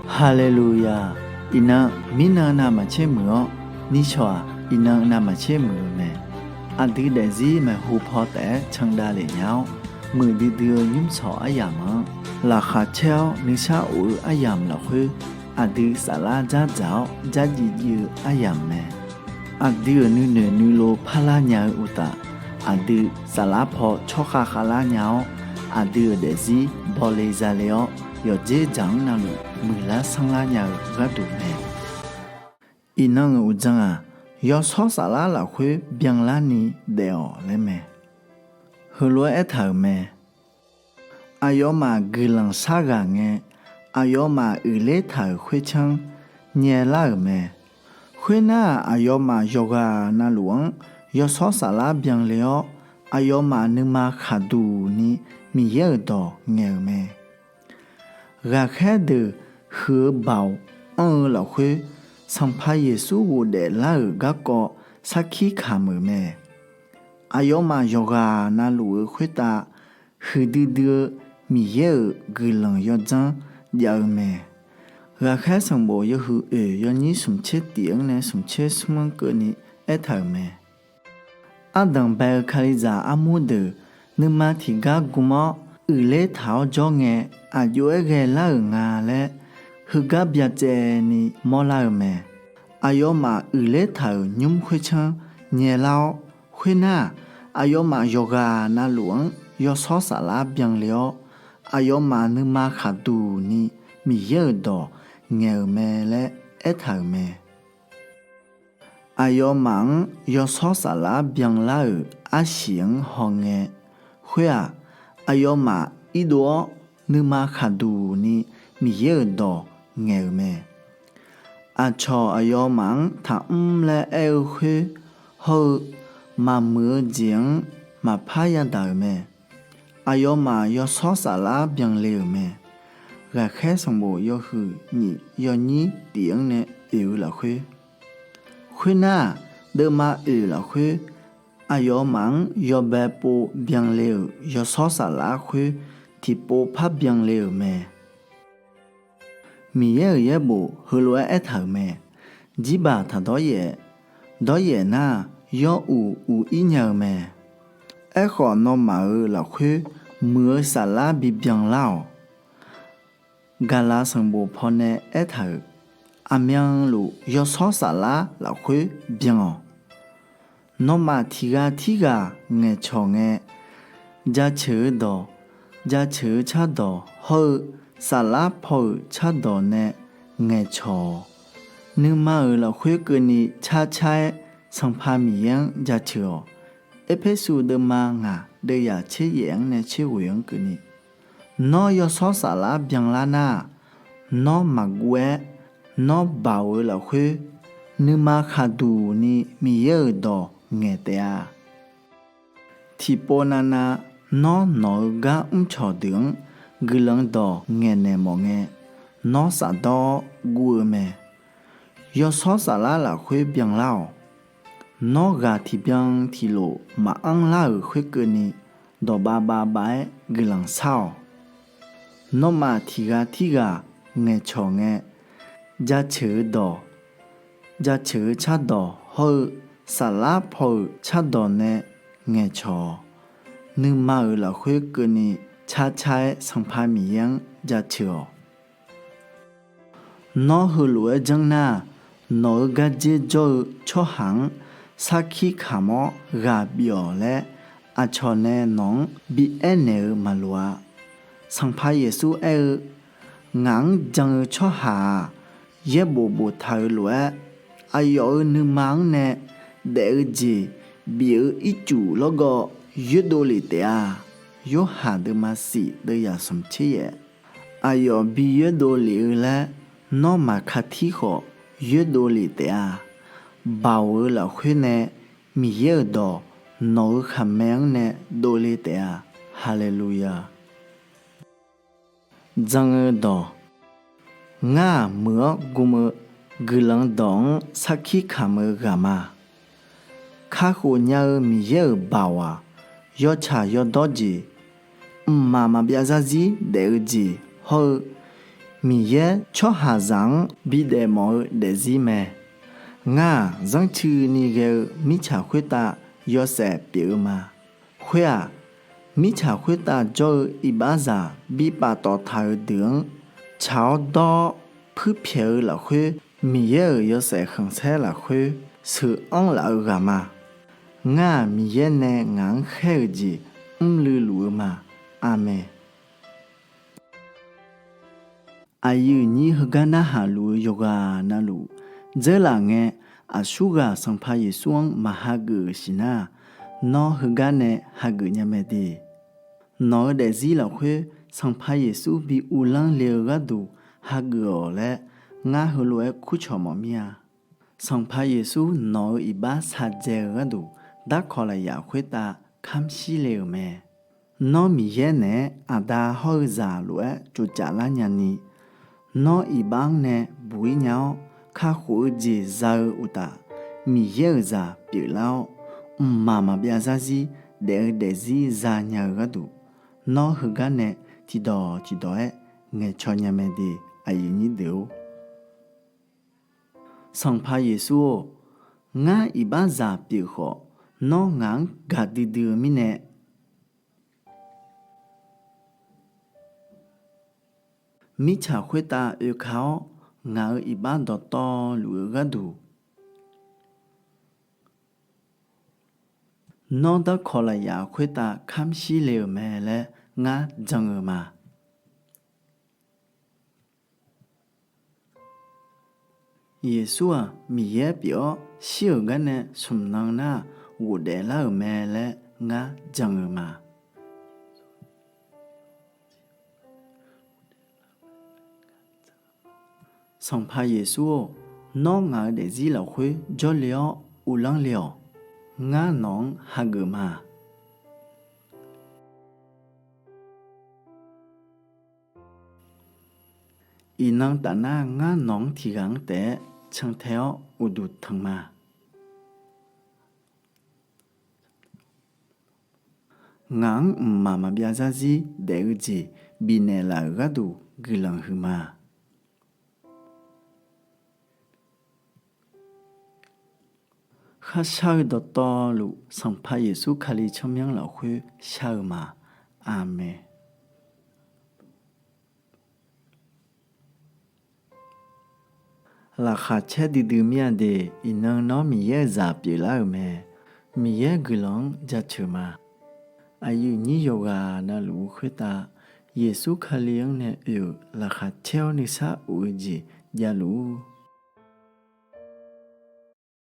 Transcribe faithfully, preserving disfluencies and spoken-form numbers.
Haleluya! Iqnan, mirnan navmaqtser muiq-awr, nishawq-aq, iqnan navmaqtser muiq-eu mae. Aqdui daefzir maeqhu paw taef-aer candav lef nya-awr, muiqdui dui-eu nymrshawq aryamq-anr laqkhaq caer-awr nuisar of-eu aryamq lafkhoer, aqdui saflar dzardzaq-awr dzardziv dziv-eu aryamq mae. Aqdui-euq nuinoeq nuilov parlar nya-eu uqtaf, aqdui saflar paw tsawrkhav khavlar nya-awr, aqdui-euq daefzir bawle zale-awr, yawqdzer dzaq-anr navluf muiqlar sanrlar nya-eu gharduq mae. Iqnan-euq uqdzan-aq, yawshawr saflar lafkhoer byanlarni daef-awq laer mae. Heulof-aer aertaq-euq mae. Aqyawfmaf guiqlanq shar ghaq ngae, aqyawfmaf uiqler taq-euq khoertsanr nyaelar-euq mae. Khoernar-aq, aqyawfmaf yawqghaq navluf-anr yawshawr saflar byanle-awr, aqyawfmaf nuima khaqduq ni Miqyaer-euq dawq ngaeq-euq mae. Ghaqkhaer deuq huiq-eu baoq anr-eu lafkhoer, Sanqpaq Yeqsur ghofdaef lar-euq garkawv sarkir kamq-euq mae. Aqyawfmaf yawqghaq navluf-eu khoertav huiqdui dui-eu Miqyaer-euq guiqlanq yawdzanr jav-eu mae. Ghaqkhaer sanqbof yawhuiq oeq yawnyir smqtser tif-anr nae smqtser smr-anr keuvni aertaq-euq mae. Ardanq bae-eu Kalizaq armur deuq nuima tiqgar gm-awr uiqler taq-awr jawr ngae, aqjox-aer ghaelar-euq nga laer heugar byacaevni mawrlar-eu mae. Aqyawfmaf uiqler taq-euq nymr khoertsanr nyaelar-awr, khoernar-aq, aqyawfmaf yawqghaq navluf-anr yawshawr saflar byanle-awr, aqyawfmaf nuima khaqduq ni Miqyaer-euq dawq ngaeq-euq mae laer aertaq-euq mae. Aqyawfmaf-anr yawshawr saflar byanlar-euq arsiq-anr hawngae, khoer-aq, aqyawfmaf irdov-awr nuima khaqduq ni Miqyaer-euq dawq ngaeq-euq mae. Aqcawq aqyawfmaf-anr taqmr laer aer-eu khoer hawr-eu, maqmuiq-eu jeq-anr maqpar yadaq-euq mae. Aqyawfmaf yawshawr saflar byanle-euq mae. Ghaqkhaer sanqbof yawhuiq nyiq yawnyir tif-anr nae oeq-eu lafkhoer. Khoernar-aq, deuvma oeq lafkhoer, aqyawfmaf-anr yawbae pov byanle-euq yawshawr saflar khoer tiqpov par byanle-euq mae. Miqyaer-euq yaerbof heulof-aer aertaq-euq mae. Jirbaq taq dawryaef, dawryaef nar-aq, yawuq uq-ir nya-eu mae. Aerkhawf, nawmaf-euq lafkhoer muiq-eu saflar bibyan lar-awq. Gaqlaq sanqbof pawnae aertaq-euq, aqmyanluf yawshawr saflar lafkhoer byan-awq. Nawmaf tiqghaq tirghaq ngaeqcawq ngae, jaceuq-eu dawq, jaceuq-eu cardawq hawr-eu saflar paw-euq cardawq nae ngaeqcawq-awq. Nuima-euq lafkhoer keuvni carcar-aer Sanqpaq Miqyaer-anr jaceuq-awq. Erpersu deuvma ngaq deuvyaq tser yaef-anr nae tser ghoeq-anr keuvni, nawr yawshawr saflar byanlar nar-aq, nawr maqguv-aer, nawr baoq-eu lafkhoer nuima khaqduq ni Miqyaer-euq dawq ngaeq taef-a. Tiqpov navnav nawr nawq-eu gar mrcawq deuq-anr guiqlanq dawq ngaeqnaeq mawf ngae, nawr shafdawr-awr guv-eu mae. Yawshawr saflar lafkhoer byanlar-awq. Nawr ghaq tiqbyan tiqlof maqanr lar-euq khoerkeuvni, dawqbav bavbav-aer guiqlanq shar-awq. Nawmaf tiqghaq tirghaq ngaeqcawq ngae, jaceuq-eu dawq, jaceuq-eu cardawq hawr-eu saflar paw-euq cardawq nae ngaeqcawq-awq. Nuima-euq lafkhoer keuvni carcar-aer Sanqpaq Miqyaer-anr jaceuq-awq. Nawr heulof-aer janr nar-aq, nawq-eu gardzer jawr-eu tsawrhaq-anr sarkir kamq-awr ghaq bif-awq laer, aqcawq nae nawq-anr bi aernaeq-eu maqloq-a. Sanqpaq Yeqsur aer-eu, Ngaq-anr jan-eu tsawrhaq-aq, yaerbof boftaq-eu lof-aer, aqyawf-euq nuima-anr nae daef-eu jeq bif-eu ircuf lawrgawv yoerdov lef taef-a. Yorhaq deuvma shif deuvyaq smq tser yaef. Aqyawf bi yoerdov lef-eu laer nawr maqka tir khawf yoerdov lef taef-a. Baoq-eu lafkhoer nae Miqyaer-euq dawq nawq-eu khaqmae-anr nae dovle taef-a. Haleluya! Jan-eu dawq. Ngar-aq, muiq-awr gm-eu guiqlanq dawq-anr sarkir kamq-eu ghaq ma. Kakhof nya-eu Miqyaer-euq baoq-aq, yawtsaq yawdawr jeq, mqmaq maqbyav zarzir daef-eu jeq hawr-eu, Miqyaer tsawrhaqzaq-anr bidaef mawf-eu daefzir mae. Ngar-aq, zanrcuini ghae-eu mirtsaq khoertav yawshaef pyeuf-eu ma. Khoer-aq, mirtsaq khoertav jawr-eu iqbaxzaq bi paftawf taq-euq deuq-anr tsaq-awr dawr-awr puirpyaeq-eu lafkhoer, Miqyaer-euq yawshaef khanqsaer lafkhoer sheuqanr laf-eu ghaq ma. Ngar-aq, Miqyaer nae ngaq-anr khaer-euq jeq mrluiv luf-eu ma. Aqmeq. Aqyuif nyir heugar narhaq luf-eu yawqghaq navluf dzeurlaf ngae, aqsurghaq Sanqpaq Yeqsur-anr maq hageuf-euq siqnar-aq, nawr heugar nae hageuf nya mae de. Nawq-eu daefzir lafkhoer Sanqpaq Yeqsur bi uvlanr le-eu gharduq hageuf-awq laer, ngar heulof-aer kurcawq mawf mir-a. Sanqpaq Yeqsur nawq-eu iqbax shaqdzae-eu gharduq darkawq lafyaq khoertav kamr shir le-euq mae. Nawr Miqyaer naeq-aer aqda hawr-eu zaq lof-aer tsovcaf lar nyani, nawr iqbax-anr nae buq-ir nya-awr kakhof-eu jeq za-eu uqtaf, Miqyaer-euq zaq pyeuflar-awr, mqmaq maqbyav zarzir daef-eu daefzir zanya-eu gharduq, nawr heugar nae tiqdawq tiqdawq-aer ngaeqcaw nya mae de. Aqyuif nyir deuq-or, Sanqpaq Yeqsur-or, ngar iqbaxzaq pyeuf khawf, nawr ngaq-anr gaqdui dui-eu mirnae, mirtsaq khoertav oeka-awr ngaq-euq iqbax dawqtawvluf-eu gharduq, nawr darkawq lafyaq khoertav kamr shir le-euq mae laer ngar jan-eu ma. Yeqsur-aq, Miqyaer pyeuf-awr shir-euq garnae smq nan nar-aq, ghofdaef lar-euq mae laer ngar jan-eu ma. Sanqpaq Yeqsur-or, nawr ngaq-eu daefzir lafkhoer jawrle-awr uvlanr le-awq. Ngar nawq-anr hageuf ma. Iqnan tafnar ngar nawq-anr tiqghaq-anr taef-aer cantae-awr uqduq tanq ma. Ngaq-anr mqmaq maqbyav zarzir daef-eu jeq bifnaeq laf-euq gharduq guiqlanq huiqma. Kharshar-eu dawqtawvluf Sanqpaq Yeqsur Kali tsawrmyanr lafkhoer shar-eu ma. Aqmeq. Laqkhaq caer duidui mir-a de. Iqnan nawr Miqyaer-euq zaq pyeuflar-euq mae. Miqyaer guiqlanq-anr jaceuq ma. Aqyuif nyir yawqghaq navluf-eu khoertav, Yeqsur Kali-anr nae oe-euq laqkhaq caer-awr nuisar of-eu jeq javluf-ur.